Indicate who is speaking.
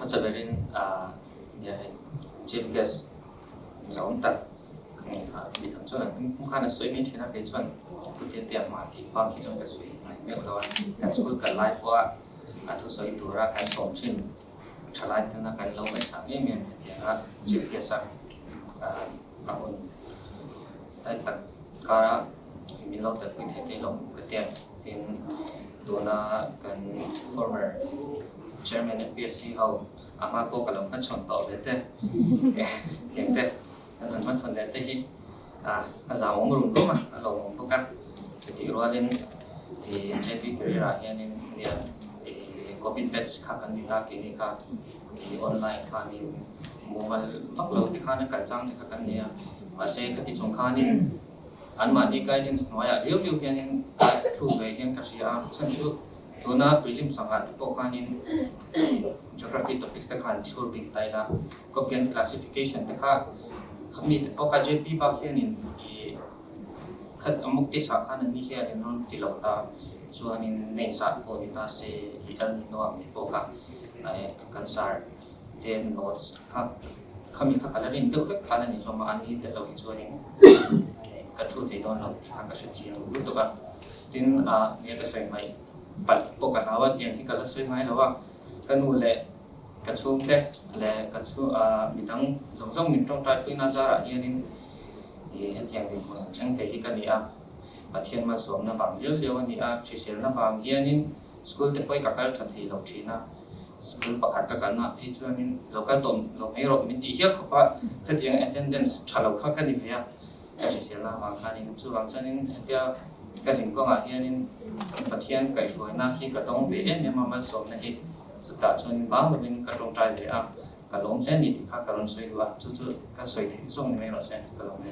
Speaker 1: Hmasa berin Chief Guest zawng tak mi tam chuan an hming khan a sawi mai thin a, kei chuan Putea te amah tih bak hi chuan ka sawi ngai meuh lo a, kan school kal lai pawha a thusawi tura kan sawm thin thalai tana kan lo ngaihsam em em hetianga Chief Guest a a hun tlai tak kara min lo telpui thei te lawm ka ti a, tin tuna kan former Chairman MPSC ho a hma pawh ka lo hmachhawn tawh ve te tiang te kan han hmachhawn leh te hi a zau awm rum rum a, a lo awm bawk a. Chutih rualin ih JP career ah hianin nia ih covid batch kha kan ni ta keini kha ih online khanin mumal vak lo te khan a kal chang te kha kan nei a, mahse khati chung khanin anmahni guidance hnuaiah liau liau hianin thu ve hian ka hria a, chhan chu Tuna prelims angah te pawh khanin Geography topics te khan thlur bik ta ila, Kopian classification te kha khami te pawh kha JP bak hianin ih khat a muk test ah khan an ni hianin rawn ti lo ta, chuanin mains ah pawh ni ta se ih El Nino ang te pawh kha kan sar te notes kha khami kha ka la rin deuh vek khan a ni hlawm a, an ni tel lo hi chuanin ka thu thei dawn lo tih kha ka hre chiang lutuk a. Tin, ah nge ka sawi hmaih palh pawh ka hlau a, tiang hi ka la sawi ngai lo a, ka nu leh ka chhungte leh ka chhu ah midang zawng zawng min tawngtai puina zarah hianin ih hetiang dinhmun ang thleng thei hi ka ni a, Pathian malsawmna vang liau liau a ni a, hriselna vang hianin school te pawh hi ka kal tha thei lo thin a, school pakhat ka kalnaah phei chuanin lo kal tawh lo mai rawh min tih hial khawp a, hetiang attendance tha lo kha ka ni ve a. Ka hriselna avang khanin chuvang chuanin hetia ka zin kawngah hianin Pathian kaihhruaina hi ka dawng ve em em a, malsawmna hi chutah chuanin bang lovin ka tawngtai ve a, ka lawm hle a ni tih kha ka rawn sawi duh a, chu chu ka sawi theih zawk ni mai rawh se, ka lawm e.